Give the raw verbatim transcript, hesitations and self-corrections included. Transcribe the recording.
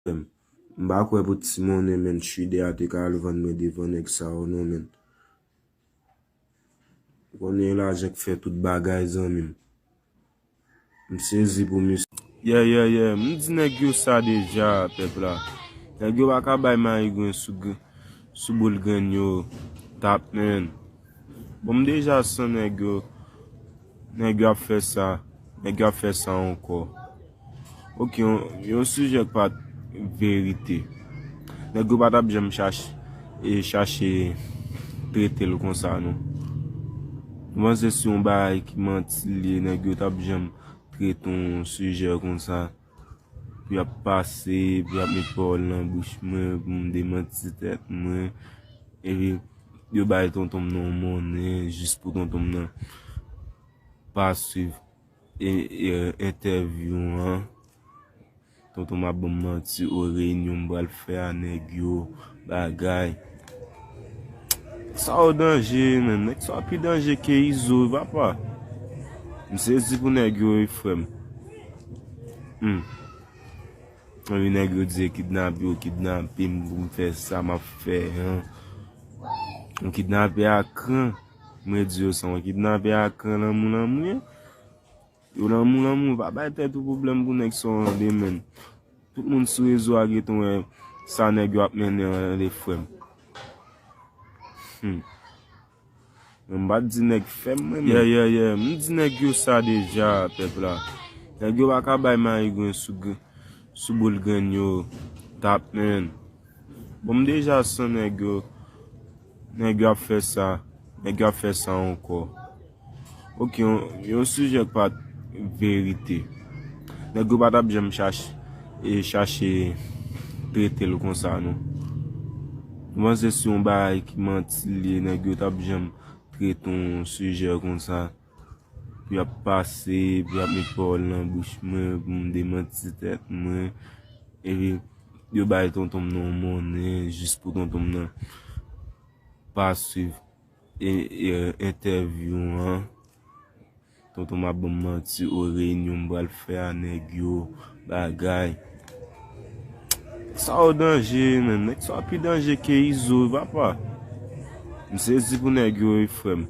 M pa kwè pou ti monnen, menn, chide a te ka al vann mwen devan nèg sa yo non, menn. Ou konnen lajan k fè tout bagay, zanmi m. M sezi pou misye. Yeah, yeah, yeah. M di nèg yo sa deja, pèp la. Nèg yo pa ka bay mayigwen sou, gr- sou boul grenn yo tap, menn. Bon, m deja san nèg yo. Nèg yo ap fè sa. Nèg yo ap fè sa ankò. Ok, yon, yon sijè k pa t verite. Nèg yo pa t ap janm chache, e chache trete l konsa, non. M panse se yon bagay ki manti l ye, nèg yo t ap janm trete yon sijè konsa. Pou y ap pase, pou y ap met pawòl nan bouch mwen, pou m demanti tèt mwen. Epi, yo bay tonton m nan yon monnen, jis pou tonton m nan pa swiv e, e, entèvyou an. Tonton m ap ban m manti, o, reyinyon m pral fè a nèg yo, bagay. Sa yo danje, menn. Nèg sa yo pi danje ke Izo, papa. M sezi pou nèg yo, wi, frè m. Hmm. Wi, nèg yo di yo kidnape, yo kidnape m pou m fè sa m ap fè an. Yon kidnape a kran. Mwen di yo sa, yon kidnape a kran lanmou, lanmou ye. Yo lanmou, lanmou, pa bay tèt ou pwoblèm pou nèg sa yo ande, menn. Tout moun sou rezo a gentan wè sa nèg yo ap mennen an, le frè m. Hmm. Men m pa t di nèg fè m, mwen, menm. Yeah, yeah, yeah. M di nèg yo sa deja, pèp la. Nèg yo pa ka bay mayigwen sou, gr- sou boul grenn yo tap, menn. Bon, m deja san nèg yo. Nèg yo ap fè sa. Nèg yo ap fè sa ankò. Ok, yon, yon sijè k pa t verite. Nèg yo pa t ap janm chache, e chache trete l konsa, non. M panse se yon bagay ki manti l ye, nèg yo t ap janm trete yon sijè konsa. Pou y ap pase, pou y ap met pawòl nan bouch mwen, pou m demanti tèt mwen. Epi, yo bay tonton m nan yon monnen, jis pou tonton m nan pa swiv e, e, entèvyou an. Tonton m ap ban m manti, o, reyinyon m pral fè a nèg yo, bagay. Sa yo danje, menn. Nèg sa yo pi danje ke Izo, papa. M sezi pou nèg yo, wi, frè m.